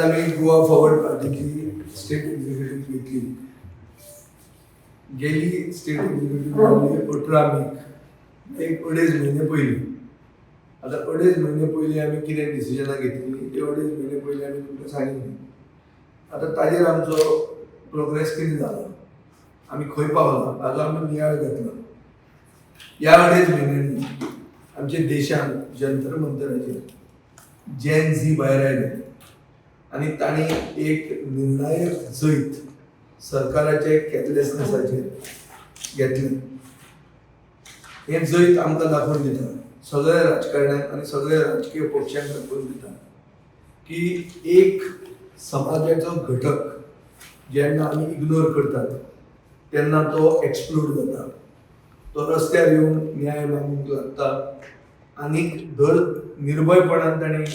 आज आमी गोवा फॉरवर्ड पार्टीची स्टेट एक्झिक्युटीव घेतली. गेली स्टेट एक्झिक्युटीव जाली 18 मेक, एक अडेज म्हयने पयलीं. आतां अडेज म्हयने पयलीं आमी कितें डिसिजनां घेतिल्लीं ते अडेज म्हयने पयलीं आमी तुमकां सांगिल्लीं. आतां ताजेर आमचो प्रोग्रेस कितें जाला, आमी खंय पावला, हाजो आमी नियाळ घेतला. ह्या अडेज म्हयन्यांनी आमच्या देशांत जंतर मंतराचेर जेन झी भायर आयले आनी तांणी एक निर्णायक जैत सरकाराचे कॅरलेसनेसाचेर घेतलें. हें जैत आमकां दाखोवन दिता, सगळ्या राजकारण्यांक आनी सगळ्या राजकीय पक्षांक दाखोवन दिता की एक समाजाचो घटक जेन्ना आमी इग्नोर करतात तेन्ना तो एक्सप्लोड जाता, तो रस्त्यार येवन न्याय मागूंक लागता आनी धर निर्भयपणान ताणें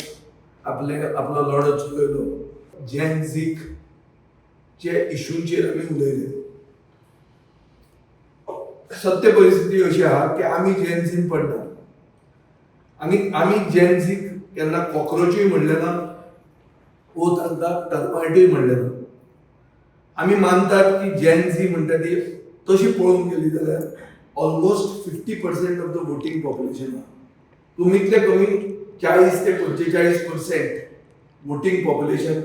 आपलो लढो चलयलो. जेन झीक चे इशूंचेर आमी उलयले. सत्य परिस्थिती अशी आहा की आमी जेन झीन पडना आनी आमी जेन झीक केन्ना कॉक्रोचूय म्हणलें ना वो तांकां टर्मायटूय म्हणलें ना. आमी मानतात की जेन झी म्हणटा ती तशी पळोवंक गेली जाल्यार almost 50% of the voting population आहा. कमीतले कमी 40 ते 45% वोटींग पॉप्युलेशन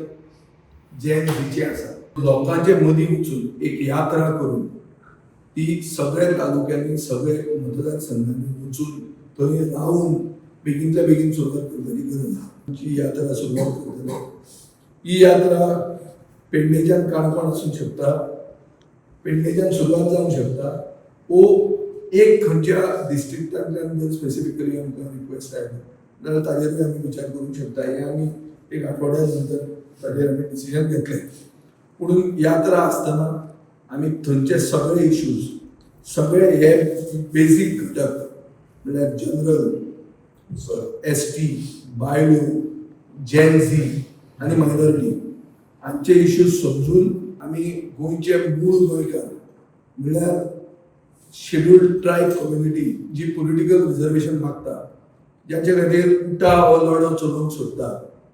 जेन झीचे आसा. लोकांचे मदीं वचून एक यात्रा करून ती सगळ्या तालुक्यांनी, सगळे मतदारसंघांनी वचून थंय रावून बेगीनच्या बेगीन सुरवात करपाची गरज आसा. आमची यात्रा सुरवात करतले. ही यात्रा पेडणेच्यान काणकोण आसूंक शकता, पेडणेच्यान सुरवात जावंक शकता वो एक खंयच्या डिस्ट्रिक्टांतल्यान जर स्पेसिफिकली आमकां रिक्वेस्ट आयलो जाल्यार ताजेरूय आमी विचार करूंक शकता. हें आमी एक आठवड्या नंतर ताजेर आमी डिसिजन घेतले. पूण यात्रा आसतना आमी थंयचे सगळे इश्यूज, सगळे हे बेजीक घटक म्हणल्यार जनरल, एसटी, बायलो, जेन झी आनी मायनॉरिटी हांचे इश्यूज समजून आमी गोंयचे मूळ गोंयकार म्हणल्यार शेड्युल्ड ट्रायब कम्युनिटी जी पॉलिटिकल रिजर्वेशन मागता, ज्यांचे खातीर उटा हो लढो चलोवंक सोदता,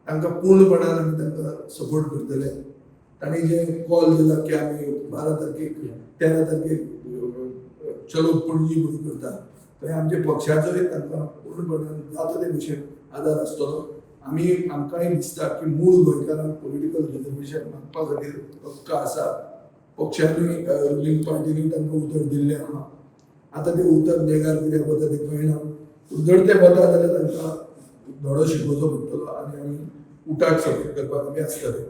तांकां पूर्णपणान आमी तांकां सपोर्ट करतले. तांणी जे कॉल दिला की आमी 12 तारखेक, 13 तारखेक चलो पणजी म्हणून करता, थंय आमच्या पक्षाचोय तांकां पूर्णपणान जाता ते भशेन आदार आसतलो. आमकांय दिसता की मूळ गोंयकारांक पॉलिटिकल रिजर्वेशन मागपा खातीर हक्क आसा. पक्षांनी, रुलिंग पार्टीनी तांकां उतर दिल्लें आहा. आतां तें उतर नेगार कित्याक वता तें कळना. पूण जर तें वता जाल्यार तांकां धडो शिकोवचो पडटलो आनी आमी उटाक सपोर्ट करपाक आमी आसतले.